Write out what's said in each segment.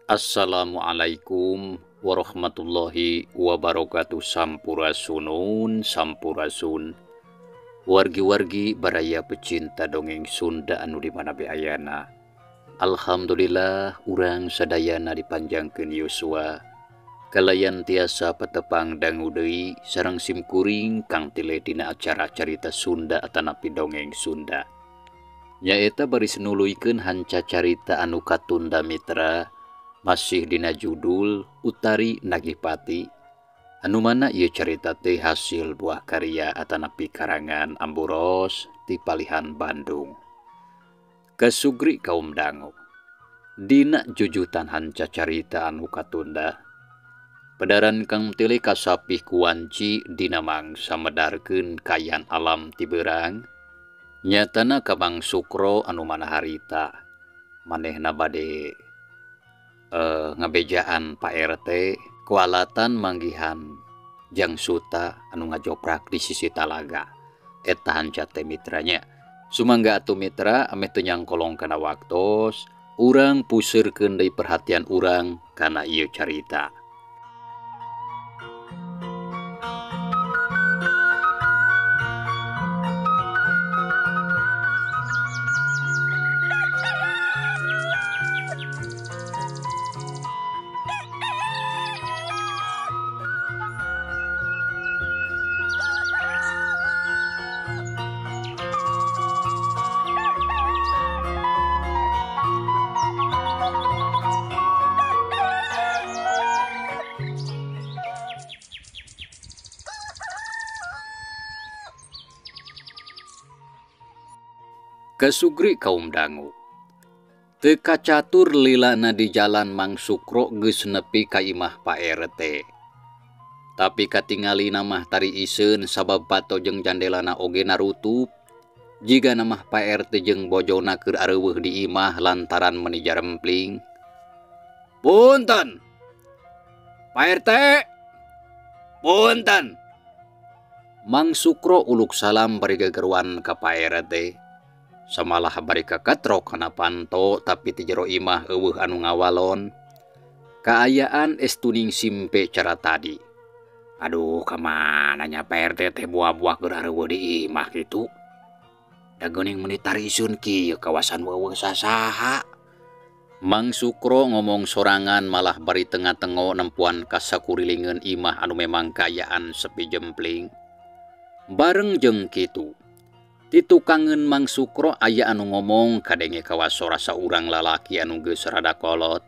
Assalamualaikum warahmatullahi wabarakatuh. Sampurasunun sampurasun. Wargi-wargi baraya pecinta dongeng Sunda anu di mana be ayana. Alhamdulillah urang sadayana dipanjangkeun yuswa. Kalayan tiasa patepang dangu deui sareng simkuring kang tile dina acara carita Sunda atanapi dongeng Sunda. Nyaeta baris nuluykeun hanca carita anu katunda mitra. Masih dina judul Utari Nagih Pati, anu mana ieu carita teh hasil buah karya atanapi karangan Amburos ti Palihan Bandung. Kasugri kaum dangu dina jujutan hanca carita anu katunda, pedaran kang tile kasapih kuwanci dina mangsa medarkeun kayan alam ti beurang, nyatana ka Mang Sukro anu mana harita manehna bade ngabejaan Pak RT kualatan manggihan jang suta anu ngajoprak di sisi talaga. Eta hanca teh mitranya. Sumangga atuh mitra ameh teu nyangkolong kana waktos, urang puseurkeun deui perhatian urang kana ieu carita. Kasugri kaum dangu. Teu kacatur lilana di jalan Mang Sukro geus nepi ka imah Pak RT. Tapi katingali mah tari iseun sabab pato jeung jandelana oge narutup. Jiga namah Pak RT jeung bojona keur areuweuh di imah lantaran meuni jarempling. Punten. Pak RT. Punten. Mang Sukro uluk salam bari gegeruan ka Pak RT. Samalah bari kakatrok kana panto tapi ti jero imah eueuh anu ngawalon. Kaayaan estuning simpe cara tadi. Aduh, kamana nya Pak RT teh buah-buah keur areuweuh di imah kitu. Da geuning meuni tarisun kieu kawasan eueuh sasaha. Mang Sukro ngomong sorangan malah bari tengah-tengo nempuan ka sakurilingeun imah anu memang kaayaan sepi jempling. Bareng jeung kitu, di tukangeun Mang Sukro aya anu ngomong kadenge kawas sora saurang lalaki anu geus rada kolot,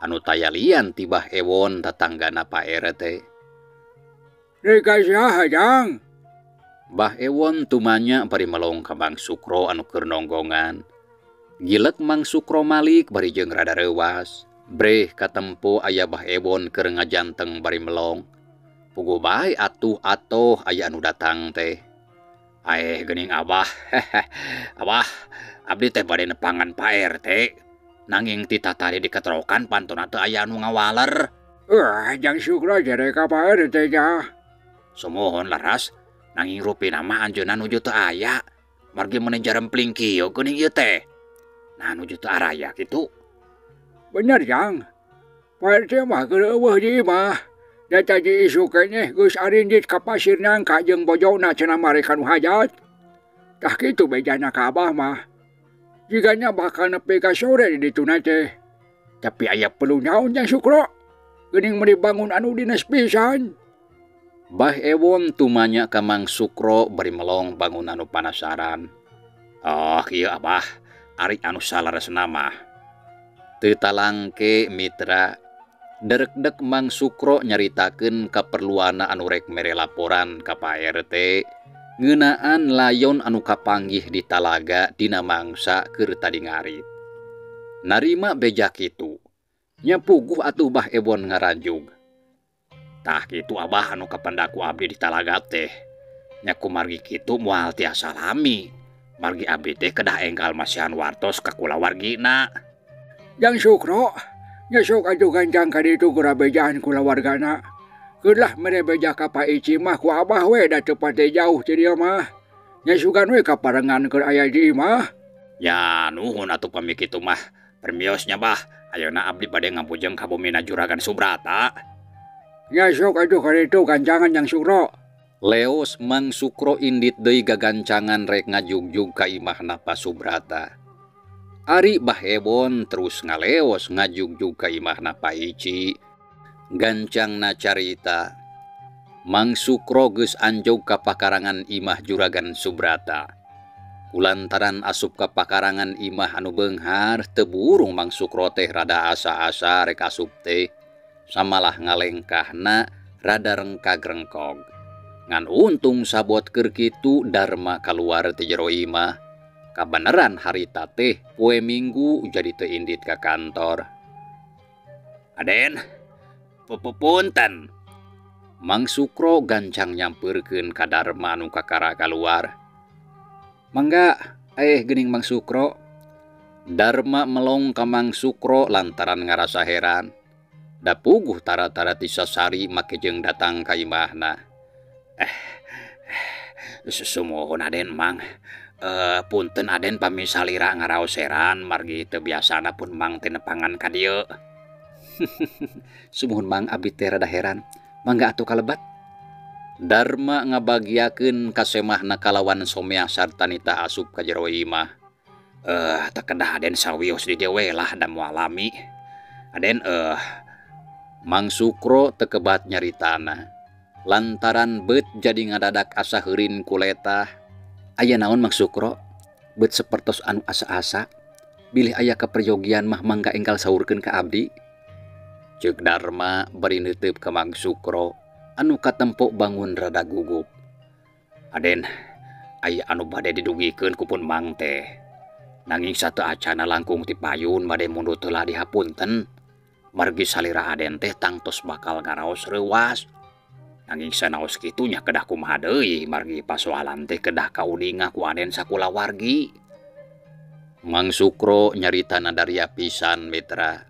anu taya lian ti Bah Ewon tatanggana Pak RT. Rek saha jang? Bah Ewon tumanya bari melong ka Mang Sukro anu keur nonggongan. Gilek Mang Sukro malik bari jeung rada reuwas. Breh katempo aya Bah Ewon keur ngajanteng bari melong. Puguh bae atuh atoh aya anu datang teh. Aeh geuning abah. Abah, abdi teh bade nepangan Pak RT. Nanging ti tatadi diketrokan pantona teu aya anu ngawaler. Jang Sukro jere ka Pak RT nya. Sumuhun leres, nanging rupina mah anjeunna nuju teu aya. Margi meuni jarempling kieu geuning ieu teh. Nah nuju teu araya kitu. Bener jang. Pak RT mah keur eueuh di imah. Da tadi isuk keneh geus arindit ka pasir nangka jeung bojona cenah marek ka nu hajat. Tah kitu bejana ka abah mah. Jigana bakal nepi ka sore di dituna teh. Tapi aya perlu naon Jang Sukro? Geuning meuli bangun anu dinas pisan. Bah Ewon tumanya ka Mang Sukro bari melong bangun anu panasaran. Oh kieu Abah, ari anu saleresna mah. Teu talangke mitra. Derekdek Mang Sukro nyaritakeun kaperluanna anu rek mere laporan ka Pak RT ngeunaan layon anu kapanggih di talaga dina mangsa keur tadi ngarit. Narima beja kitu. Nya puguh atuh Bah Ewon ngaranjug. Tah kitu Abah anu kapendak ku abdi di talaga teh. Nya kumargi kitu moal tiasa lami. Margi abdi teh kedah enggal masihan wartos ka kulawargina. Jang Sukro, nya sok atuh gancang ka ditu geura bejaan kulawargana. Keurlah mere beja ka Pak Ici mah ku Abah we da teu pate jauh ti dieu mah. Nya sugan we kaparengan keur aya di imah. Ya nuhun atuh pami kitu mah. Permios nya Bah, ayeuna abdi bade ngabujeng ka bumina Juragan Subrata. Nya sok atuh ka ditu gancangan Jang Sukro. Leos Mang Sukro indit deui gagancangan rek ngajugjug ka imahna Pak Subrata. Ari Bah Ewon terus ngaleos ngajugjug ka imahna Pak Ici. Gancangna carita. Mang Sukro geus anjog ka pakarangan imah Juragan Subrata. Kulantaran asup ka pakarangan imah anu beunghar teu burung Mang Sukro teh rada asa-asa rek asup teh. Samalah ngalengkahna rada rengkag-rengkog. Ngan untung sabot keur kitu Darma kaluar ti jero imah. Kabeneran harita teh poe Minggu jadi teu indit ka kantor. Aden, punten. Mang Sukro gancang nyampeurkeun ka Darma anu kakara kaluar. Mangga, geuning Mang Sukro. Darma melong ka Mang Sukro lantaran ngarasa heran. Da puguh tara-tara ti sasari make jeung datang ka imahna. Sumuhun Aden Mang. Punten Aden pami salira ngaraos heran margi teu biasana pun Mang teh nepangan ka dieu. Sumuhun Mang abdi teh rada heran. Mangga atuh kalebat. Darma ngabagiakeun ka semahna kalawan somea sarta nita asup ka jero imah. Teu kedah Aden sawios di dieu we lah da moal lami. Aden Mang Sukro teu kebat nyaritana. Lantaran beut jadi ngadadak asa heurin kuletah. Aya naon Mang Sukro? Beut sapertos anu asa-asa. Bilih aya kaperyogian mah mangga enggal saurkeun ka abdi. Ceuk Darma bari neuteup ka Mang Sukro anu katempo bangun rada gugup. Aden, aya anu bade didugikeun ku pun Mang teh. Nanging sateu acana langkung ti payun bade mundut heula dihapunten. Margi salira Aden teh tangtos bakal ngaraos reuwas. Nanging sanaos kitu nya kedah kumaha deui margi pasoalan teh kedah kauninga ku Aden sakulawargi. Mang Sukro nyaritana daria pisan mitra.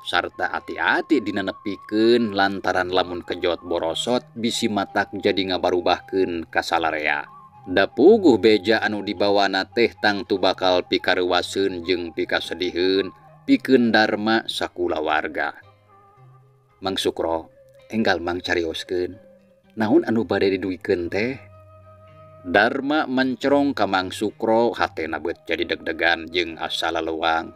Sarta ati-ati dina nepikeun lantaran lamun kejot borosot bisi matak jadi ngabarubahkeun ka salarea. Da puguh beja anu dibawana teh tangtu bakal pikareuwaseun jeung pikasediheun pikeun Darma sakulawarga. Mang Sukro enggal Mang carioskeun. Naon anu bade didugikeun teh? Darma mencerong ka Mang Sukro hatena beut jadi deg-degan jeung asa lelewang.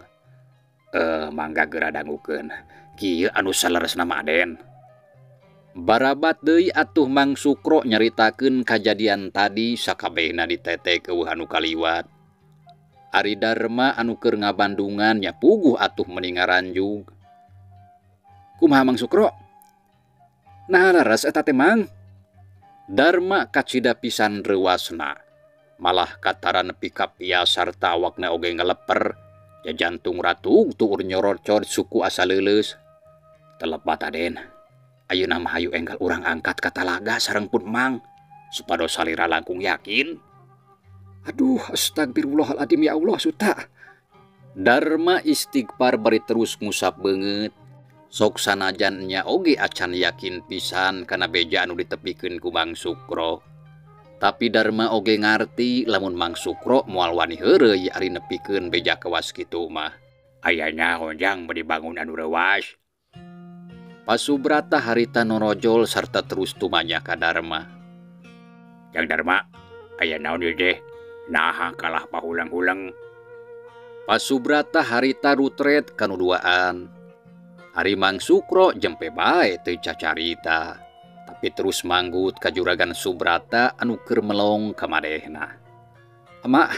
Mangga geura dangukeun. Kieu anu saleresna mah Aden. Barabat deui atuh Mang Sukro nyaritakeun kajadian tadi sakabehna ditetek eueuh anu kaliwat. Ari Darma anu keur ngabandungan nya puguh atuh meni ngaranjug. Kumaha Mang Sukro? Nah leres eta teh Mang. Darma kacida pisan reuasna. Malah katara nepi ka pia sarta awakna oge ngaleper. Jantung ratug tuur nyorocor suku asa leuleus. Telepat Aden. Ayeuna mah hayu enggal urang angkat ka talaga sareng pun Mang supados salira langkung yakin. Aduh, astagfirullahaladzim ya Allah suta. Darma istighfar bari terus ngusap beungeut. Sok sanajan nya oge acan yakin pisan kana beja anu ditepikeun ku Mang Sukro. Tapi Darma oge ngarti lamun Mang Sukro moal wani heureuy ari nepikeun beja kawas kitu mah. Aya nyaho jang bade bangun anu reuwas. Pasubrata harita norojol sarta terus tumanya ka Darma. Jang Darma, aya naon ieu teh? Naha kalah pahulang-hulang. Pasubrata harita rutret kanu duaan. Ari Mang Sukro jempe bae teu cacarita, tapi terus manggut ka Juragan Subrata anu keur melong ka madehna. Ama,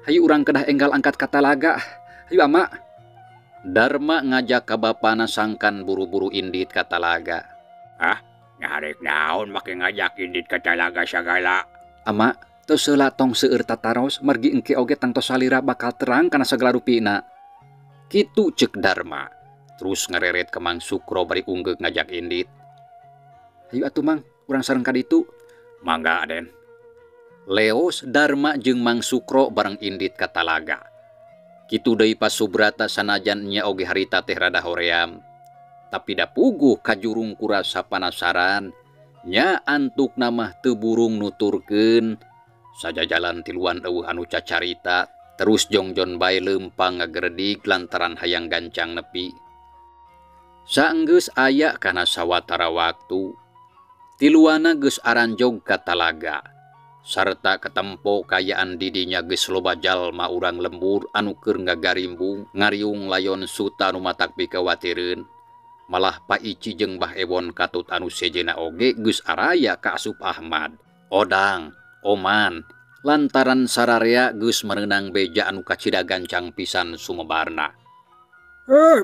hayu urang kedah enggal angkat ka talaga. Hayu ama. Darma ngajak ka bapana sangkan buru-buru indit ka talaga. Ah, nyaharek naon make ngajak indit ka talaga sagala. Ama, tos heula tong seueur tataros margi engke oge tangtos salira bakal terang kana sagala rupina. Kitu ceuk Darma. Terus ngareret ka Mang Sukro bari unggeuk ngajak indit. Hayu atuh Mang, urang sareng ka ditu. Mangga Aden. Leos Darma jeung Mang Sukro bareng indit ka talaga. Kitu deui Pa Subrata sanajan nya oge harita teh rada hoream. Tapi da puguh kajurung ku rasa panasaran, nya antukna mah teu burung nuturkeun. Sajajalan tiluan eueuh anu cacarita, terus jongjon bae leumpang ngageredig lantaran hayang gancang nepi. Saenggeus aya kana sawatara waktu, tiluana geus aranjog ka talaga. Sarta katempo kayaan didinya geus loba jalma urang lembur anu keur ngagarimbung ngariung layon suta anu matak pikawatireun. Malah Pa Ici jeung Bah Ewon katut anu sejena oge geus araya ka asup Ahmad, Odang, Oman, lantaran sararea geus meunang beja anu kacida gancang pisan sumebarna.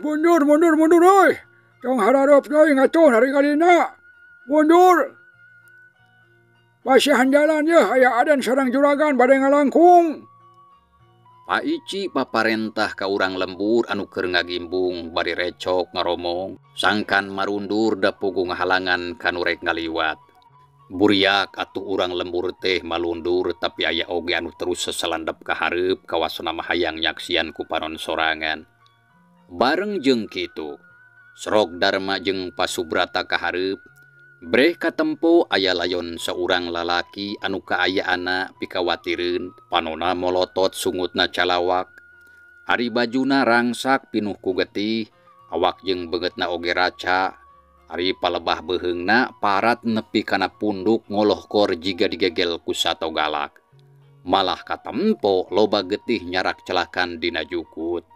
Mundur mundur mundur euy. Tong hararop deui ngatuh hari-harina. Mundur. Pasihan jalan yeuh aya Aden sareng juragan bade ngalangkung. Pa Ici paparentah ka urang lembur anu keur ngagimbung bari recok ngaromong sangkan marundur da puguh ngahalangan ka nu rek ngaliwat. Buriak atuh urang lembur teh malundur tapi aya oge anu terus seselandep ka hareup kawasana mah hayang nyaksian ku panon sorangan. Bareng jeung kitu, Serok Darma jeung Pasubrata ka hareup. Breh katempo aya layon saurang lalaki anu kaayaanna pikawatireun, panona molotot sungutna calawak. Ari bajuna rangsak pinuh ku getih, awak jeung beungeutna oge raca. Ari palebah beuheungna parat nepi kana punduk ngolohkor jiga digegel ku sato galak. Malah katempo loba getih nyarak celakan dina jukut.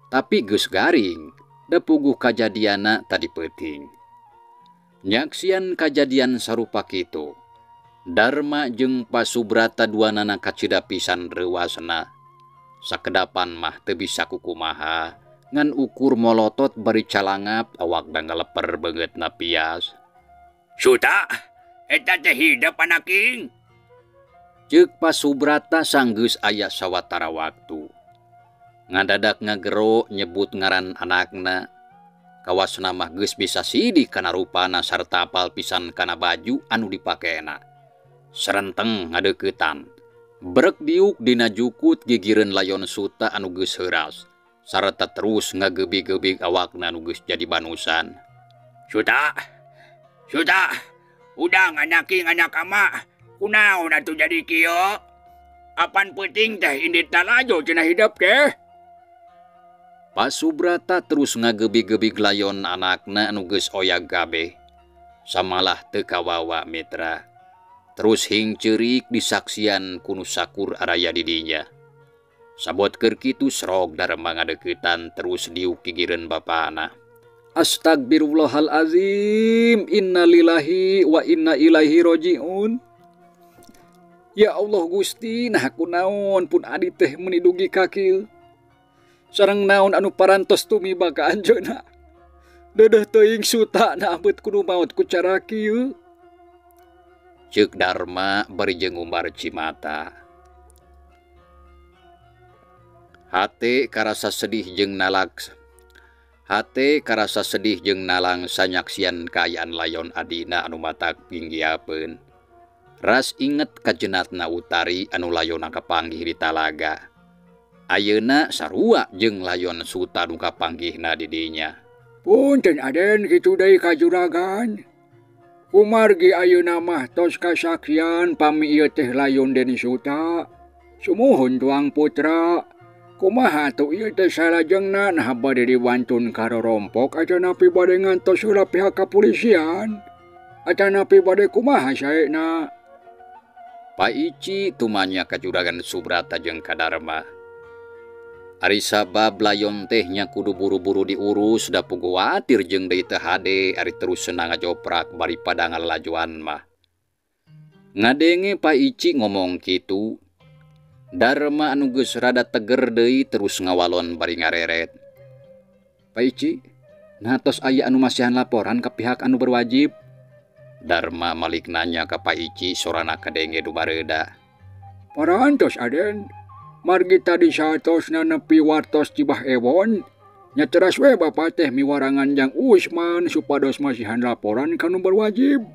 Tapi geus garing, da puguh kajadianna tadi peuting. Nyaksian kajadian sarupa kitu. Darma jeung Pasubrata duanana kacida pisan reuasna. Sakedapan mah teu bisa kukumaha, ngan ukur molotot bari calangap awakna ngaleper beungeutna pias. Suta, eta teh hidep anaking. Ceuk Pasubrata sanggeus aya sawatara waktu. Ngadadak ngagero nyebut ngaran anakna. Kawasna mah geus bisa sidih kana rupana sarta apal pisan kana baju anu dipakena. Serenteng ngadeuketan. Brek diuk dina jukut gigireun layon suta anu geus heuras sarta terus ngagebig-gebig awakna anu geus jadi banusan. Suta, Suta, udang anaking anak ama, kunaon atuh jadi kieu? Apan peuting teh indit lalajo cenah hidep teh? Pasubrata terus ngagebig-gebig layon anakna anu geus oyag kabeh. Samalah teu kawawa mitra. Terus hingceurik disaksian ku nu sakur araya di dinya. Sabot keur kitu serok Darma ngadeuketan terus diuk gigireun bapana. Astagfirullahalazim, innalillahi wa inna ilaihi rajiun. Ya Allah Gusti, nah kunaon pun adi teh meuni dugi ka kieu. Sareng naon anu parantos tumiba ka anjeunna. Deudeuh teuing suta na abeut kudu maot ku cara kieu. Ceuk Darma bari jeung ngumbar cimata. Hate karasa sedih jeung nalak. Hate karasa sedih jeung nalang sanyaksian kaayaan layon adina anu matak pinggiapeun. Ras inget kajenatna Utari anu layonna kapanggih di talaga. Ayeuna sarua jeung layon suta nu kapanggihna di dinya. Punten Aden kitu deui ka juragan. Kumargi ayeuna mah tos kasaksian pami ieu teh layon Den Suta. Sumuhun tuang putra. Kumaha atuh ieu teh salajengna nah bade diwantun ka rorompok atanapi bade ngantos heula pihak kapolisian. Atanapi bade kumaha saena. Pa Ici tumanya ka Juragan Subrata jeung ka Darma. Ari sabab layon teh nya kudu buru-buru diurus da puguh watir jeung deui teu hade ari terus senang ngajoprak bari pada ngalalajuan mah. Ngadenge Pak Ici ngomong kitu, Dharma anu geus rada teger deui terus ngawalon bari ngareret. Pak Ici, nah tos aya anu masihan laporan ka pihak anu berwajib. Dharma malik nanya ka Pak Ici sorana kadenge du bareuda. Parantos Aden. Margi tadi saatosna nepi wartos Cibah Ewon, nya teras we bapa teh miwarangan jang Usman supados masihan laporan ka nu berwajib.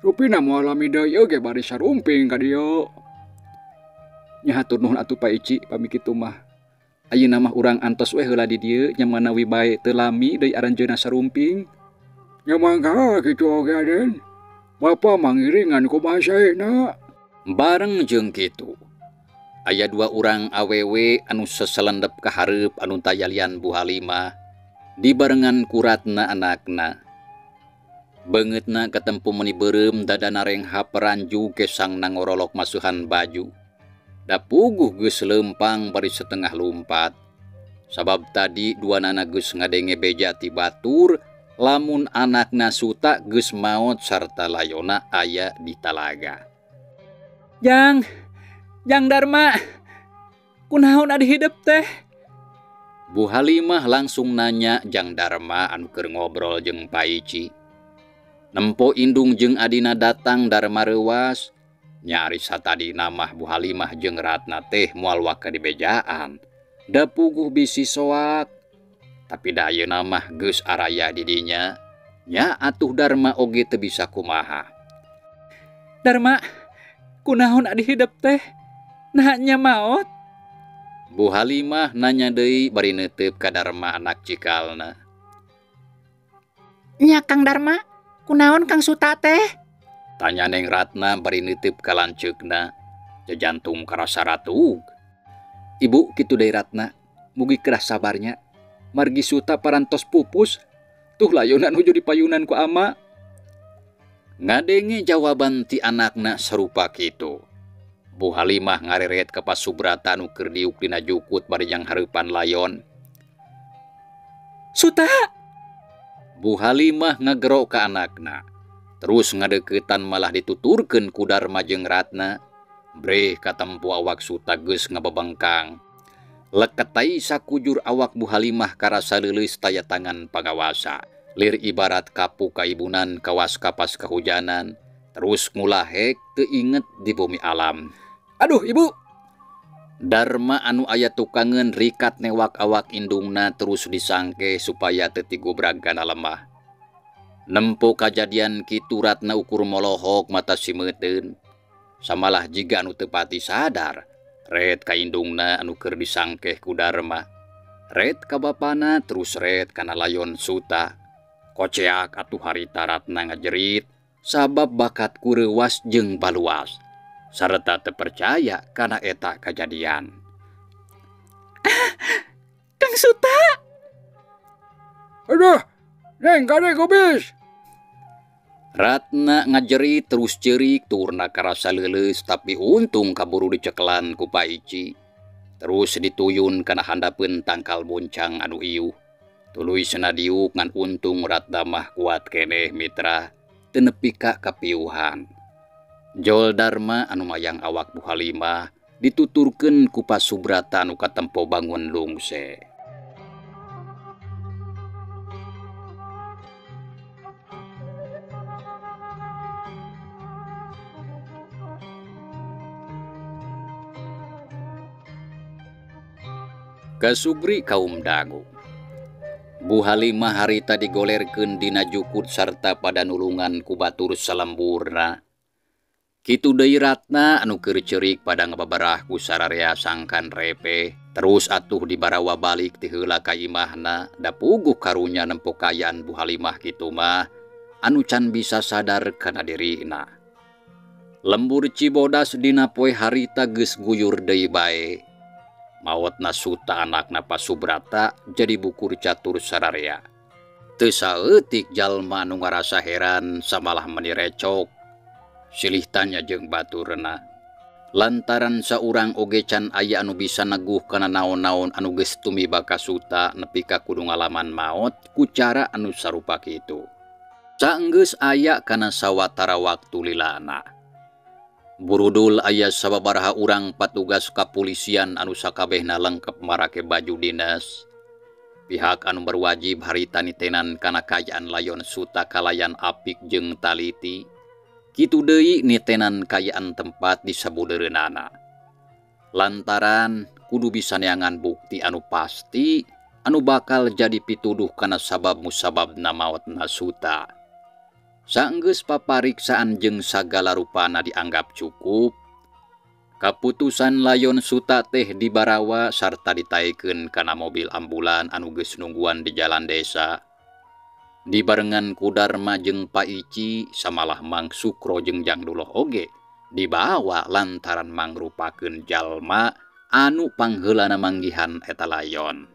Rupina moal lami deui oge bari sarumping ka dieu. Nya hatur nuhun atuh Pak Ici pami kitu mah. Ayeuna mah urang antos we heula di dieu nya manawi bae teu lami deui aranjeunna sarumping. Nya mangga kitu oge Aden. Bapa mangiringan kumaha saena. Bareng jeung kitu. Aya dua urang awewe anu seselendep ka hareup anu tayalian Bu Halimah dibarengan ku Ratna anakna. Beungeutna katempu meuni beureum dadana renghap ranju kesang nangorolok masuhan baju. Da puguh geus leumpang bari setengah lumpat. Sabab tadi dua nana geus ngadenge beja ti batur lamun anakna Suta geus maot sarta layona aya di talaga. Jang, Jang Dharma, kunaon adi hidep teh? Bu Halimah langsung nanya Jang Dharma anu keur ngobrol jeung Pak Ici. Nempo indung jeung adina datang Dharma reuwas. Nyaris satadina mah Bu Halimah jeung Ratna teh moal waka dibejaan. Da puguh bisi soak. Tapi da ayeuna mah geus araya di dinya. Nya atuh Dharma oge teu bisa kumaha. Dharma, kunaon adi hidep teh? Nah nya maot? Bu Halimah nanya deui bari neuteup ka Dharma anak cikalna. Nya Kang Dharma, kunaon Kang Suta teh? Tanya Neng Ratna bari neuteup ka lanceukna. Jajantung karasa ratug. Ibu kitu deui Ratna, mugi keras sabarnya. Margi Suta parantos pupus. Tuh layunan nuju dipayunan ku ama. Ngadenge jawaban ti anakna sarupa kitu. Bu Halimah ngareret ka Pasubrata nu keur diuk dina jukut bari jang hareupan layon. Suta! Bu Halimah ngagero ka anakna. Terus ngadeukeutan malah dituturkeun ku Dharma jeung Ratna. Breh katempu awak Suta geus ngabebengkang. Leketai sakujur awak Bu Halimah karasa leuleus taya tangan pangawasa. Lir ibarat kapu kaibunan kawas kapas kehujanan. Terus ngulahek teu inget di bumi alam. Aduh ibu! Dharma anu aya tukangeun rikat newak awak indungna terus disangke supaya teu tigubrag kana lemah. Nempo kajadian kitu Ratna ukur molohok mata simeuteun. Samalah jiga anu teu pati sadar. Ret ka indungna anu keur disangkeh ku Dharma. Ret ka bapana terus ret kana layon Suta. Koceak atuh harita Ratna ngajerit sabab bakat ku reuwas jeung baluas. Sarta teu percaya kana eta kajadian. Kang Suta! Aduh, Neng kade kubis. Ratna ngajerit terus ceurik turna karasa leuleus tapi untung kaburu dicekelan ku Pak Ici. Terus dituyun kana handapeun tangkal boncang anu iuh. Tuluy cenah diuk ngan untung Ratna mah kuat keneh mitra teu nepi ka kapiuhan. Jol Dharma anu mayang awak Bu Halimah dituturkeun ku Pasubrata anu katempo bangun lungse. Kasubri kaum dangu. Bu Halimah harita digolerkeun dina jukut sarta pada nulungan ku batur salemburna. Kitu deui Ratna anu keur ceurik pada ngababarah ku sararea sangkan repe. Terus atuh dibarawa balik ti heula ka imahna da puguh karunya nempo kaayaan Bu Halimah kitu mah anu can bisa sadar kana dirina. Lembur Cibodas dina poe harita geus guyur deui bae. Maotna Suta anakna Pasubrata jadi bukur catur sararea. Teu saeutik jalma anu ngarasa heran samalah meni recok. Silih tanya jeung baturna. Lantaran saurang oge can aya anu bisa neguh kana naon-naon anu geus tumiba ka Suta nepi ka kudu ngalaman maot ku cara anu sarupa kitu. Saenggeus aya kana sawatara waktu lilana. Burudul aya sababaraha urang patugas kapolisian anu sakabehna lengkap marake baju dinas. Pihak anu berwajib harita nitenan kana kaayaan layon Suta kalayan apik jeung taliti. Kitu deui nitenan kaayaan tempat di sabudeureunana. Lantaran kudu bisa neangan bukti anu pasti anu bakal jadi pituduh kana sabab musababna maotna Suta. Saenggeus papariksaan jeung sagala rupana dianggap cukup, kaputusan layon Suta teh dibarawa sarta ditaekeun kana mobil ambulan anu geus nungguan di jalan desa. Dibarengan ku Darma jeung Paici samalah Mang Sukro jeung Jang Duloh oge dibawa lantaran mangrupakeun jalma anu pangheulana manggihan eta layon.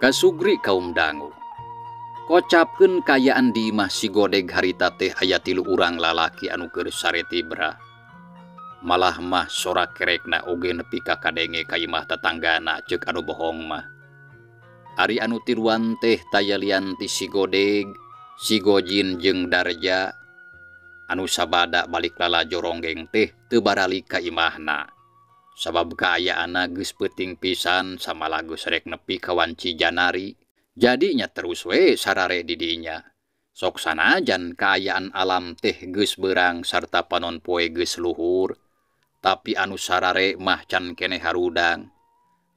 Kasugri kaum dangu. Kocapkeun kayaan di imah si Godeg harita teh aya 3 urang lalaki anu keur sare tibra. Malah mah sorak kerekna oge nepi ka kadenge ka imah tetanggana ceuk anu bohong mah. Ari anu tiluan teh taya lian ti si Godeg, si Gojin jeung Darja. Anu sabada balik lalajo ronggeng teh teu baralik ka imahna. Sabab kaayaanna geus peuting pisan samalah geus rek nepi ka wanci janari. Jadinya terus we sarare di dinya. Sok sanajan kaayaan alam teh geus beurang sarta panon poe geus luhur. Tapi anu sarare mah can keneh harudang.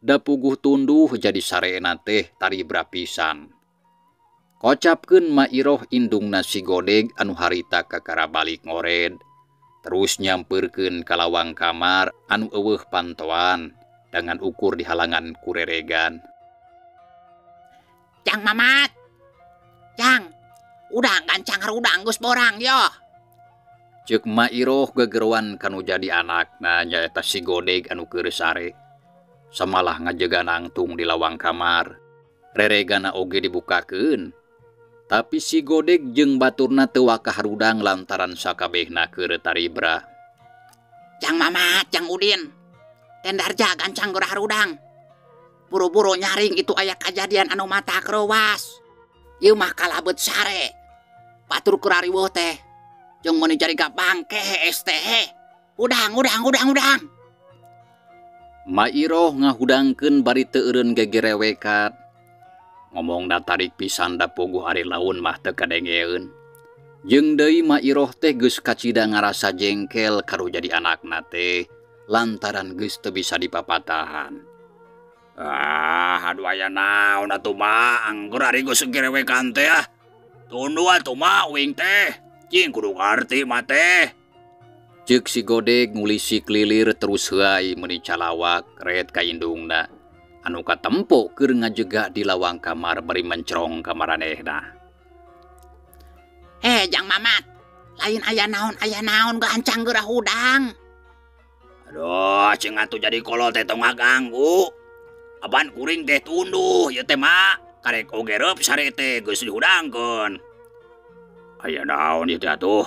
Da puguh tunduh jadi sarena teh taribra pisan. Kocapkeun Ma Iroh indungna si Godeg anu harita kakara balik ngored. Terus nyamperkeun ka lawang kamar anu eueuh pantoan dengan ukur di halangan kureregan. Jang Mamat. Jang, udang gancang harudang geus borang yo. Ceuk Ma Iroh gegeroan kanu jadi anakna nyaeta si Godeg anu keur sare. Samalah ngajega nangtung di lawang kamar. Reregana oge dibukakeun. Tapi si Godeg jeung baturna teu wakah harudang lantaran sakabehna keur taribra. Jang Mamat, Jang Udin. Tendarja gancang geura harudang. Buru-buru nyaring itu aya kajadian anu mata keruas. Ieu mah kalabet sare. Batur keur ariweuh teh. Jeung meuni jariga bangke hees teh. Udang, udang, udang, udang. Ma Iroh ngahudangkeun bari teu eureun gegerewekat. Ngomongna tarik pisan da puguh ari laun mah teu kadengeun. Jeung deui Ma Iroh teh geus kacida ngarasa jengkel karu jadi anakna teh lantaran geus teu bisa dipapatahan. Ah, aduh aya naon atuh mah, anggur ari geus gerewekan teh ah. Tunduh atuh mah uing teh. Cing kudu ngarti mah teh. Ceuk si Godeg ngulisik lilir terus heuay meuni calawak ret ka indungna. Anu katempo keur ngajega di lawang kamar bari mencrong ka maranehna. Heh, Jang Mamat, lain aya naon gancang geura hudang. Aduh, cing atuh jadi kolot teh tong ngaganggu. Apan kuring teh tunduh ieu teh mah, karek oge reup sare teh geus dihudangkeun. Aya naon ieu teh atuh?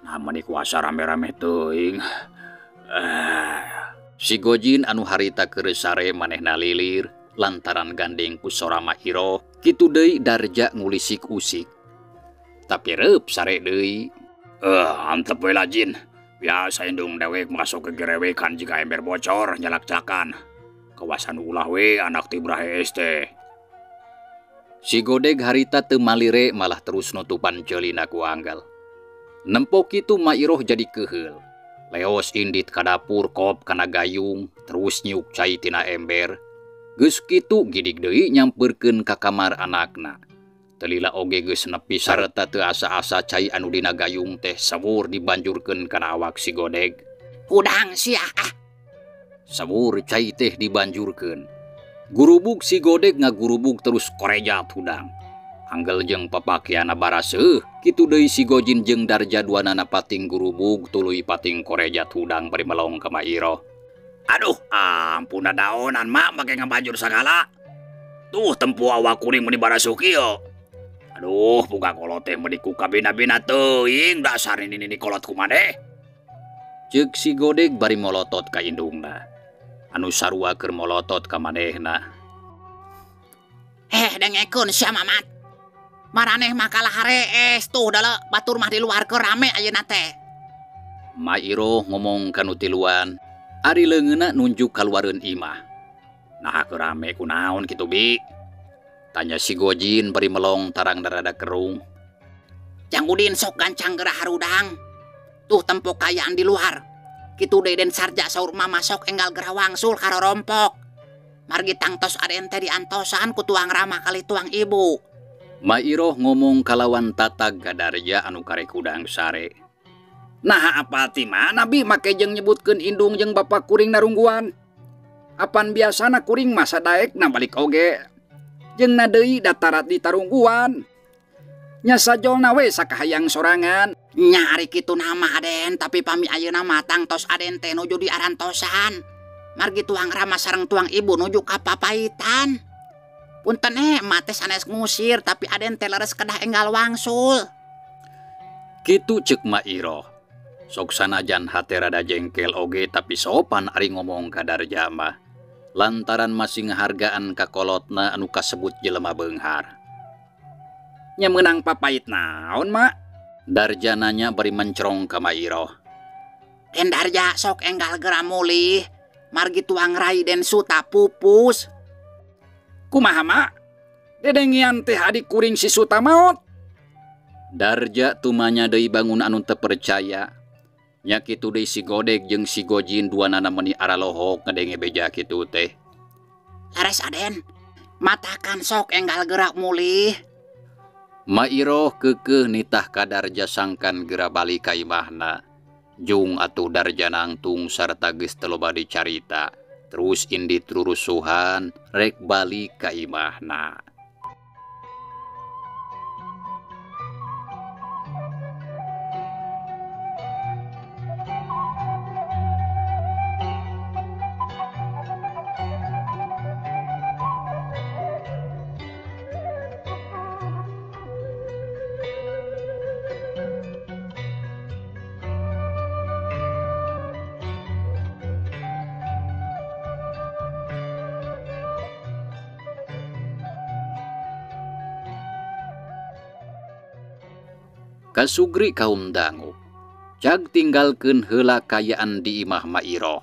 Nah meuni kuasa rame-rame teuing. Si Gojin anu harita keur sare manehna lilir lantaran gandeng ku sora Ma Iroh kitu deui Darja ngulisik usik. Tapi reup sare deui. Antep we lajin. Biasa indung dewek masuk ke gerewekan jika ember bocor nyalak-calakan. Kawasan ulah we anak tibra hees teh. Si Godeg harita teu malire malah terus nutupan ceulina ku anggal. Nempo kitu Ma Iroh jadi keuheul. Leos indit ka dapur kop kana gayung terus nyiuk cai tina ember. Geus kitu gidig deui nyamperkeun ka kamar anakna. Telila oge geus nepi sarta teu asa-asa cai anu dina gayung teh sawur dibanjurkeun kana awak si Godeg. Hudang sia ah. Sabur cai teh dibanjurkeun. Gurubug si Godeg ngagurubug terus korejat hudang. Anggel jeung papakeana baraseuh, kitu deui si Gojin jeung Darja duanana pating gurubug tuluy pating korejat hudang bari melong ka Mak Iroh. Aduh, ampun daonan mak make ngabanjur sagala. Tuh tempo awak kuring meuni baraseuh kieu. Aduh, buka kolot teh meuni ku kabina-bina teuing dasar nini kolot kumaneh. Ceuk si Godeg bari molotot ka indungna. Anu sarua keur molotot ka manehna. Dengekeun sia Mamat. Maraneh mah kalah harees tuh dale batur mah di luar keur rame ayeuna teh. Mak Iroh ngomong ka nu tiluan, ari leungeunna nunjuk kaluareun imah. Nah keur rame kunaon kitu bi? Tanya si Gojin bari melong tarang darada kerung. Jang Udin sok gancang gerah harudang. Tuh tempo kayaan di luar. Kitu deui Den Sarja saur mama sok enggal gerah wangsul ka rorompok. Margi tangtos aden teh diantosan ku tuang rama kali tuang ibu. Mak Iroh ngomong kalawan tatag ka Darja anu karek hudang sare. Nah apal ti mana bi make jeung nyebutkeun indung jeung bapak kuring narungguan. Apan biasana kuring masa daekna balik oge. Jeung na deui datarat di tarungguan. Nya sajolna we sakahayang sorangan. Nya ari kitu nama aden tapi pami ayeuna mah tangtos aden teh nuju diarantosan. Margi tuang rama sareng tuang ibu nuju ka papaitan. Punten emak teh sanes ngusir tapi aden teh leres kedah enggal wangsul. Kitu ceuk Mak Iroh. Sok sanajan hate rada jengkel oge tapi sopan ari ngomong ka Darja mah. Lantaran masih ngahargaan ka kolotna anu kasebut jelema beunghar. Nya meunang papait naon mak? Darja nanya bari mencerong ka Mak Iroh. Den Darja sok enggal geura mulih. Margi tuang rai Den Suta pupus. Kumaha mak? Dedengian teh adik kuring si Suta maot. Darja tumanya deui bangun anu teu percaya. Nya kitu deui si Godeg jeung si Gojin duanana meuni aralohok ngadenge beja kitu teh. Lares aden, matakan sok enggal gerak mulih. Mak Iroh keukeuh nitah ka Darja sangkan geura balik ka imahna. Jung atuh Darja nangtung sarta geus teu loba dicarita. Terus indit rurusuhan rek balik ka imahna. Kasugri kaum dangu. Cag tinggalkeun heula kayaan di imah Mak Iroh.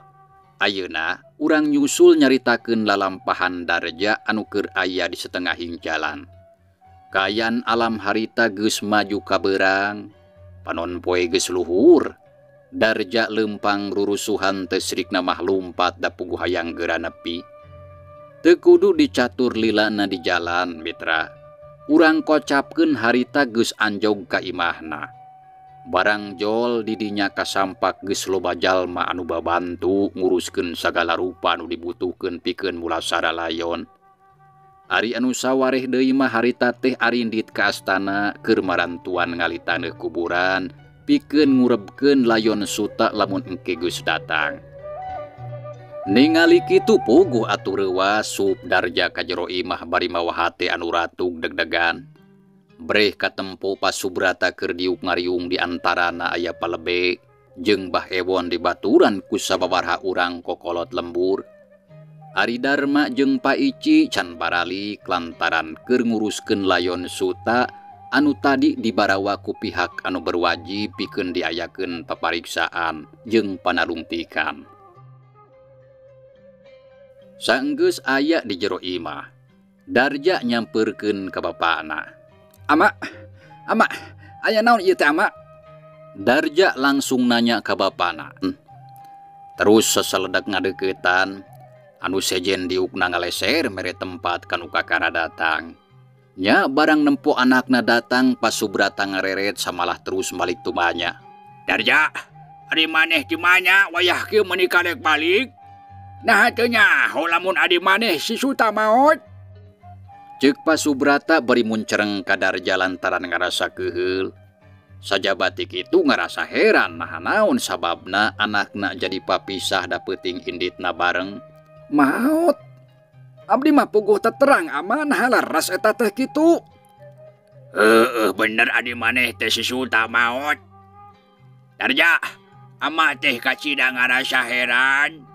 Ayeuna urang nyusul nyaritakeun lalampahan Darja anu keur aya di setengahing jalan. Kaayaan alam harita geus maju ka beurang, panon poe geus luhur. Darja lempang rurusuhan teu srikna mah lumpat da puguh hayang geura nepi. Teu kudu dicatur lilana di jalan mitra. Urang kocapkeun harita geus anjog ka imahna. Barang jol didinya kasampak geus loba jalma anu babantu nguruskeun sagala rupa anu dibutuhkeun pikeun mulasara layon. Ari anu sawareh deui mah harita teh arindit ka astana keur marantuan ngali taneuh kuburan pikeun ngurebkeun layon suta lamun engke geus datang. Ningali kitu puguh atuh reuwas sup darja ka jero imah bari mawa hate anu ratug deg-degan. Breh katempo Pasubrata keur diuk ngariung di antarana aya palebe jeung Bah Ewon dibaturan ku sababaraha urang kokolot lembur. Ari Darma jeung Pak Ici can baralik lantaran keur nguruskeun layon suta anu tadi dibarawa ku pihak anu berwajib pikeun diayakeun papariksaan jeung panalungtikan. Saenggeus aya di jero imah, Darja nyampeurkeun ka bapana. Ama, ama, aya naon ieu teh ama? Darja langsung nanya ka bapana. Terus seseledak ngadeuketan, anu sejen diukna ngaleser mere tempat kanu kakara datang. Nya barang nempo anakna datang Pasubrata ngareret samalah terus balik tumanya. Darja, ari maneh di mana wayah kieu meuni karek balik? Nah teu nyaho lamun adi maneh si Suta maot. Ceuk Pak Subrata bari muncereng ka Darja lantaran ngarasa keuheul. Sajabati kitu ngarasa heran naha naon sababna anakna jadi papisah da peuting inditna bareng. Maot. Abdi mah puguh terang aman halaras eta teh kitu. Heeh, bener adi maneh teh si Suta maot. Darja, ama teh kacida ngarasa heran.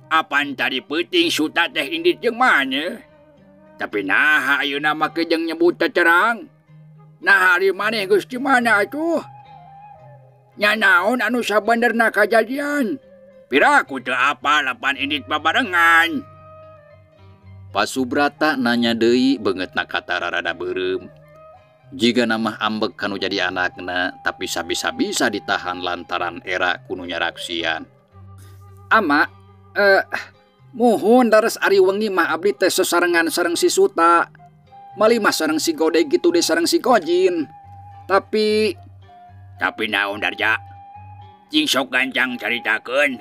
Apan tadi peuting Suta teh indit jeung maneh? Tapi naha ayeuna mah jeung nyebut terang. Nah ari maneh geus di mana atuh? Nya naon anu sabenerna kajadian? Piraku teu apal lapan indit babarengan. Pak Subrata nanya deui beungeutna katara rada beureum. Jigana mah ambek kanu jadi anakna, tapi sabisa-bisa ditahan lantaran era kuno nyaraksian. Ama, muhun dares ari wengi mah abdi teh sesarengan sareng si Suta. Malih mah sareng si Gode gitu deh sareng si Gojin. Tapi naon Darja? Cing sok gancang caritakeun.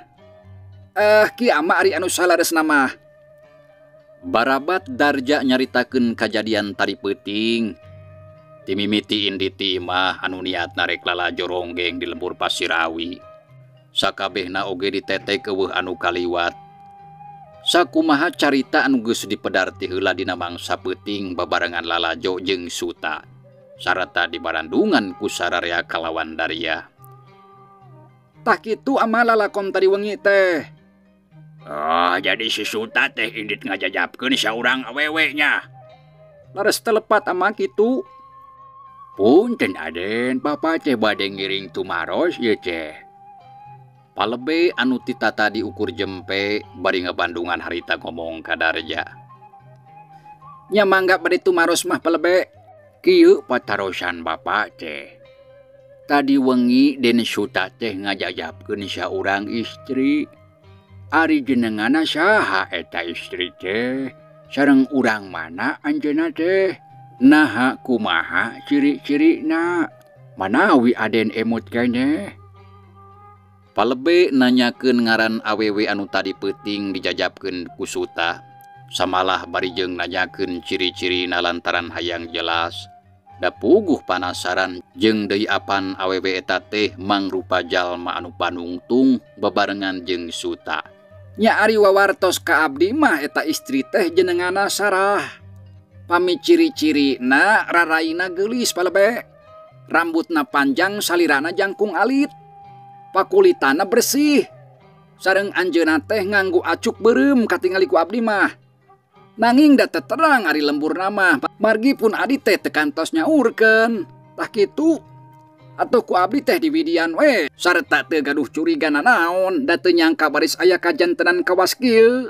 Ki ama ari anu salaresna mah. Barabat Darja nyaritakeun kajadian tadi peuting. Timimiti indit ti imah anu niatna rek lalajo ronggeng di lembur Pasirawi. Sakabehna oge ditetek eueuh anu kaliwat. Sakumaha carita anu geus dipedar ti heula dina mangsa peuting babarengan lalajo jeung Suta sarta dibarandungan ku sararea kalawan Daria. Tah kitu ama lalakon tadi wengi teh. Oh, jadi si Suta teh indit ngajajapkeun saurang awewe nya. Lares telepat ama kitu. Punten Aden, bapa teh bade ngiring tumaros ieu teh. Palebe anu titata diukur jempe bari ngabandungan harita ngomong ka Darja. Nya mangga bade tumaros mah palebe. Kieu patarosan bapa teh. Tadi wengi Den Suta teh ngajajapkeun saurang istri. Ari jenengana saha eta istri teh? Sareng urang mana anjeunna teh? Naha kumaha ciri-cirina? Manawi Aden emut keneh? Palebe nanyakeun ngaran awewe anu tadi peuting dijajapkeun ku Suta. Samalah bari jeung nanyakeun ciri-cirina lantaran hayang jelas. Da puguh panasaran jeung deui apan awewe eta teh mangrupa jalma anu panungtung babarengan jeung Suta. Nya ari wawartos ka abdi mah eta istri teh jenengana Sarah. Pami ciri-cirina raraina geulis palebe. Rambutna panjang salirana jangkung alit. Pakulitana bersih. Sareng anjeunna teh nganggo acuk beureum katingali ku abdi mah. Nanging da terang ari lemburna mah. Margi pun adi teh teu kantos nyaurkeun. Tah kitu. Atuh ku abdi teh diwidian we sarta teu gaduh curiga nanaon da teu nyangka baris aya kajantenan kawas kieu.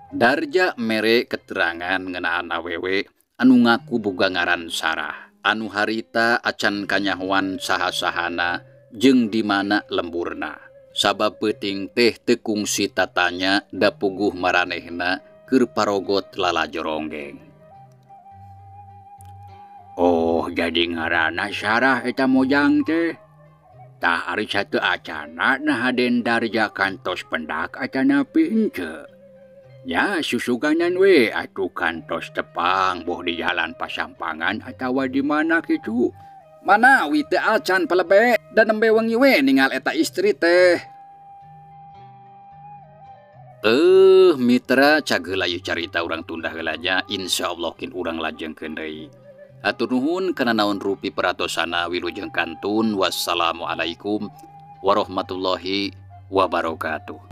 Darja mere keterangan ngeunaan awewe anu ngaku boga ngaran Sarah, anu harita acan kanyahoan saha-sahana jeung di mana lemburna. Sabab peuting teh teu kungsi tatanya da puguh maranehna keur parogot lalajo ronggeng. Oh, jadi ngaranna Sarah eta mojang teh. Tah ari satu acana naha Den Darja kantos pendak acana henteu. Ya susuganan we atuh kantos tepang boh di jalan pasampangan atawa di mana kitu. Manawi teu acan palebe da nembe wengi we ningal eta istri teh. Mitra cageula ieu carita urang tunda heula nya, insyaallah kin urang lajengkeun deui. Hatur nuhun kana naon rupi peratosana wilujeng kantun. Wassalamualaikum warahmatullahi wabarakatuh.